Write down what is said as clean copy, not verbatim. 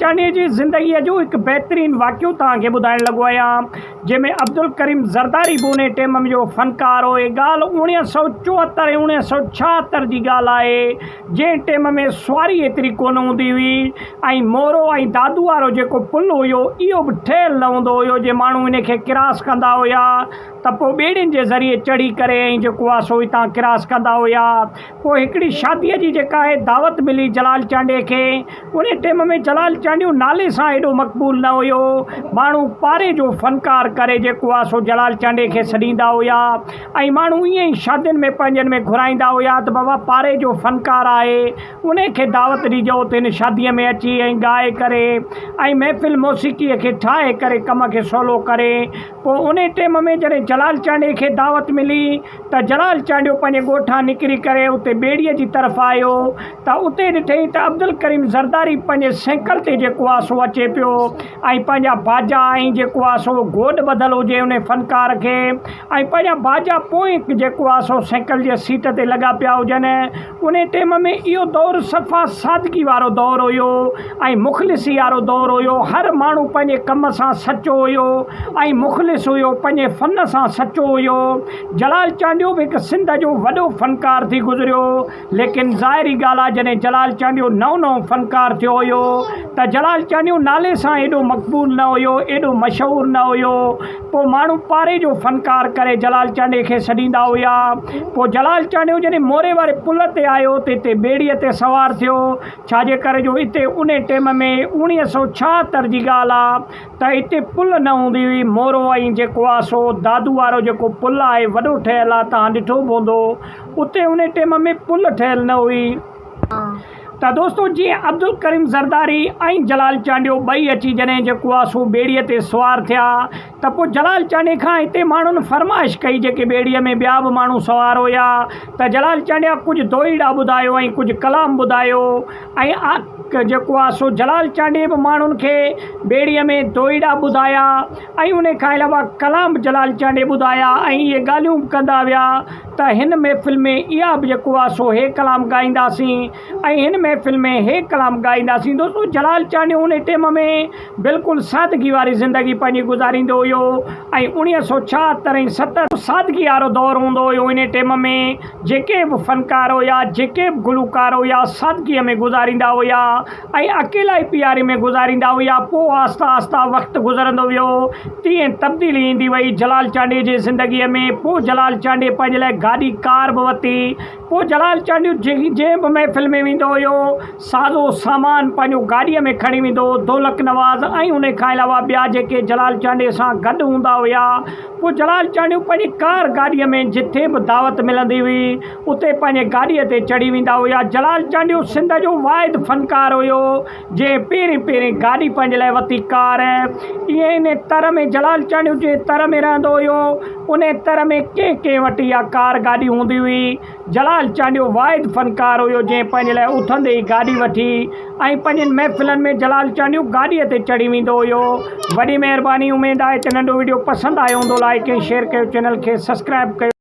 چانڊيي جي زندگيء جو هڪ بهترين واقعو توهان کي ٻڌائڻ لڳو آهيان، جنهن ۾ عبدالڪريم زرداري به انهي ٽيم جو فنڪار هو. هي ڳالهه 1974 ۽ 1976 جي ڳالهه آهي، جنهن ٽيم ۾ سواري ايتري ڪونه هوندي هئي ۽ مورو ۽ دادو وارو جيڪو پل هيو، اهو به ٺهيل نه هوندو هيو، جي ماڻهو انهي کي ڪراس ڪندا هيا ته پوء ٻيڙين جي ذريعي چڙهي ڪري ۽ جيڪو آهي سو هتان ڪراس ڪندا هيا. پوء هڪڙي شاديء جي جيڪا آهي دعوت ملي جلال چانڊيي کي. انهي ٽيم ۾ جلال چانڊيو نالي سان ايڏو مقبول نه هيو. ماڻهو پاري جو فنڪار ڪري جيڪو آهي سو جلال چانڊيي کي سڏيندا هيا ۽ ماڻهو ائين ئي شادين ۾ پنهنجن ۾ گهرائيندا هيا ته بابا پاري جو فنڪار آهي انهي کي دعوت ڏجو ته هن شاديء ۾ اچي ۽ ڳائي ڪري ۽ محفل موسيقيء کي ٺاهي ڪري ڪم کي سولو ڪري. پوء انهي ٽيم ۾ جڏهن جلال چانڊيي کي دعوت ملي ته جلال چانڊيو پنهنجي ڳوٺان نڪري ڪري اتي ٻيڙيء جي طرف آيو ته اتي ڏٺئين ته عبدالڪريم زرداري پنهنجي سائيڪل تي جيڪو آ سو اچي پيو ۽ پنهنجا باجا ۽ جيڪو آ سو گوڏ ٻڌل هجي انهي فنڪار کي ۽ پنهنجا باجا پوئين جيڪو آ سو سائيڪل جي سيٽ تي لڳا پيا هجن. انهي ٽيم ۾ اهو دور صفا سادگي وارو دور هيو ۽ مخلصي وارو دور هيو. هر ماڻهو پنهنجي ڪم سان سچو هيو ۽ مخلص هيو، پنهنجي فن سان سچو هيو. جلال چانڊيو به هڪ سنڌ جو وڏو فنڪار ٿي گذريو. ليڪن ظاهري ڳالهه آ جڏهن جلال چانڊيو نئون نئون فنڪار ٿيو هيو ته جلال چانڊيو نالي سان ايڏو مقبول نه هيو، ايڏو مشهور نه هيو. پوء ماڻهو پاري جو فنڪار ڪري جلال چانڊيي کي سڏيندا هيا. پوء جلال چانڊيو جڏهن موري واري پل تي آيو ته اتي ٻيڙيء تي سوار ٿيو، ڇا جي ڪري جو اتي انهي ٽيم ۾ 1976 جي ڳالهه آ ته اتي پل نه هوندي هئي، مورو ۽ جيڪو آ سو دادو وارو جيڪو پل آهي وڏو ٺهيل آ توهان ڏٺو به هوندو اتي انهي ٽيم ۾ پل ٺهيل نه هئي. ته دوستو جيئن عبدالڪريم زرداري ۽ جلال چانڊيو ٻئي اچي جڏهن جيڪو آ سو ٻيڙيء تي سوار ٿيا ته پوء جلال چانڊيي کان هتي ماڻهن فرمائش ڪئي جيڪي ٻيڙيء ۾ ٻيا به ماڻهو سوار هيا ته جلال چانڊيا ڪجهه دوئيڙا ٻڌايو ۽ ڪجهه ڪلام ٻڌايو ۽ جيڪو آ سو جلال چانڊيي به ماڻهن کي ٻيڙيء ۾ دوئيڙا ٻڌايا ۽ ان کان علاوه ڪلام به جلال چانڊيي ٻڌايا ۽ اهي ڳالهيون به ڪندا ويا ته هن محفل ۾ اها به جيڪو آ سو هي ڪلام ڳائينداسين ۽ هن محفل ۾ هي ڪلام ڳائينداسين دوستو جلال چانڊيو ان ٽيم ۾ بلڪل سادگي واري زندگي پنهنجي گذاريندو هيو ۽ 1976 ۽ 70 سادگي وارو دور هوندو هيو ان ٽيم ۾ جيڪي به فنڪار هيا جيڪي به گلوڪار هيا سادگي ۾ گذاريندا هيا ۽ اڪيلائي پياري ۾ گذاريندا هيا پوء آهسته آهسته وقت گذرندو ويو تيئن تبديلي ايندي وئي جلال چانڊيي جي زندگيء ۾ پوء جلال چانڊيي پنهنجي لاء گاڏي ڪار به ورتي پوء جلال چانڊيو جنهن به محفل ۾ ويندو هيو سازو سامان پنهنجو گاڏيء ۾ کڻي ويندو هو دولڪ نواز ۽ ان کان علاوه ٻيا جيڪي جلال چانڊيي سان گڏ هوندا هيا پوء جلال چانڊيو پنهنجي ڪار گاڏيء ۾ جٿي به دعوت ملندي هئي اتي پنهنجي گاڏيء تي چڙهي ويندا هيا. جلال چانڊيو سنڌ جو واحد فنڪار هيو جنهن پهرين پهرين گاڏي پنهنجي لاء ورتي ڪار. ائين انهي تر ۾ جلال چانڊيو جنهن تر ۾ رهندو هيو انهي تر ۾ ڪنهن ڪنهن وٽ اها ڪار گاڏي هوندي هئي. جلال چانڊيو واحد فنڪار هيو جنهن پنهنجي لاء اٿندي ئي گاڏي وٺي ۽ پنهنجين محفلن ۾ جلال چانڊيو گاڏيء تي چڙهي ويندو هيو. وڏي مهرباني اميد آهي ته ننڍو وڊيو پسند آيو هوندو لائيڪ ۽ شيئر ڪيو چينل کي سسڪرائب ڪيو.